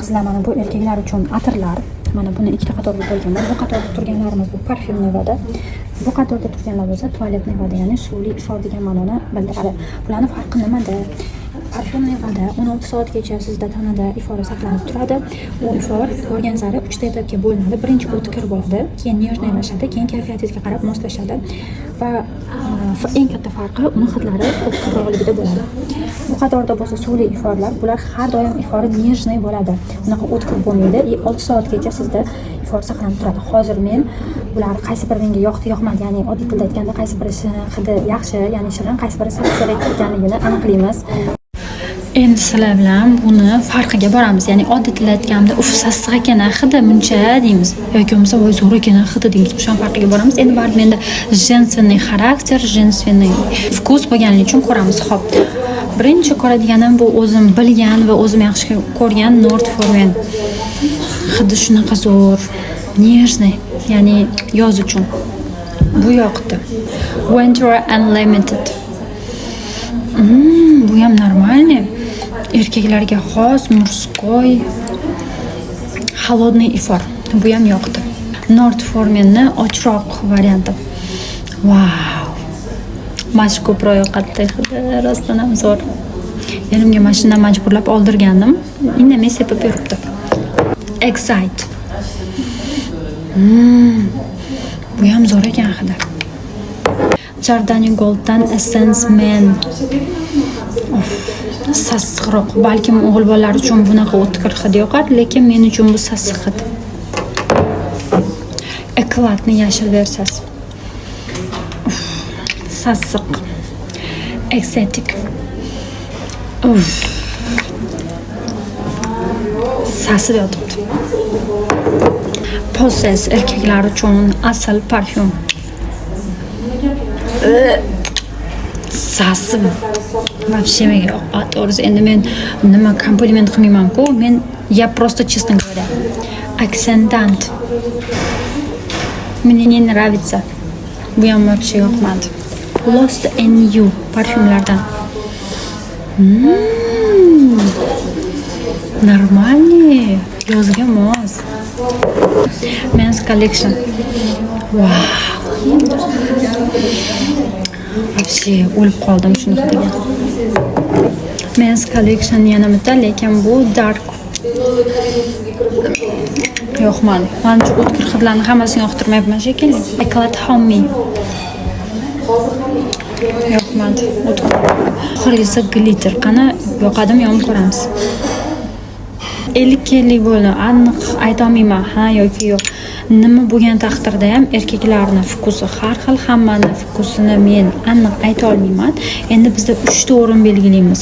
Qizlar, mana bu erkaklar uchun atirlar. Mana buni ikkita qatorga bo'lganlar. Bu qatorda turganlarimiz bu парфюмный вода. Bu qatorda turganlar bo'lsa туалетный вода, ya'ni suvli ifor degan ma'noni bildiradi. Bularni farqi nimada? Парфюмный вода 16 soatgacha sizda tanada ifori saqlanib turadi. U ifor borgan sari uchta etapga bo'linadi. Birinchi o'tkir bo'ladi, keyin нежный lashadi, keyin kayfiyatingizga qarab moslashadi. Va eng katta farqi uni hidlari o'tkirroqligida bo'ladi. Bu qatorda bo'lsa suvli iforlar, bular har doim ifori нежный bo'ladi. Unaqa o'tkir bo'lmaydi и 6 soatgacha sizda ifor saqlanib turadi. Hozir men bular qaysi biri menga yoqdi, yoqmadi, ya'ni oddiy tilda aytganda, qaysi biri hidi yaxshi, ya'ni shirin, qaysi biri sassiq ekanligini aniqlaymiz. Endi sizlar bilan buni farqiga boramiz. Ya'ni oddiy tilda aytganda, "Uf, sassiq ekan hidi muncha" deymiz yoki bo'lmasa "Voy, zo'r ekan hidi" deymiz. O'shani farqiga boramiz. Endi baribir menda женственный xarakter, женственный вкус bo'lganligi uchun ko'ramiz. Xo'p. Birinchi ko'radiganim bu o'zim bilgan va o'zim yaxshi ko'rgan Nord for Men. Hidi shunaqa zo'r, нежный, ya'ni yoz uchun. Bu yoqdi. Ventura Unlimited. Bu ham нормальный. Erkaklarga xos мужской холодный ifor. Bu ham yoqdi. Nord for Menni ochroq varianti. Vau. Mana shu ko'proq yoqadi hidi, rostdan ham zo'r. Erimga mana shundan majburlab oldirgandim. Indamay sepib yuribdi. Excite. Bu ham zo'r ekan hidi. Giordani Gold'dan Essence Man. Of, sassiqroq. Balkim o'g'il bolalar uchun bunaqa o'tkir hid yoqar, lekin men uchun bu sassiq hid. Eclatni yashil versiyasi. Uf, sassiq. Ecstatic. Uf. Sasib yotibdi. Possess erkaklar uchun asl parfyum. Sasib. Вообще menga yoqadi, to'g'risi. Endi men nima kompliment qilmayman-ku. Men, я просто честно говоря. Акцентант. Мне не нравится. Bu ham вообще yoqmadi. Lost in You parfyumlardan. Нормальный. Yozga mos. Men's Collection. Vau. Вообще o'lib qoldim shuni hidiga. Men's Collection yana bitta, lekin bu dark. Yoqmadi. Manimcha, o'tkir hidlarni hammasini yoqtirmayapman shekilli. Eclat Homme. Yoqmadi. O'tkir. Oxirgisi glitter. Qani, yoqadimi, yo'qmi, ko'ramiz. 50-50 bo'ldi. Aniq aytolmayman, ha yoki yo'q. Nima bo'lgan taqdirda ham erkaklarni вкус i har xil, hammani вкус ini men aniq ayta olmayman. Endi bizda 3 ta o'rin belgilaymiz.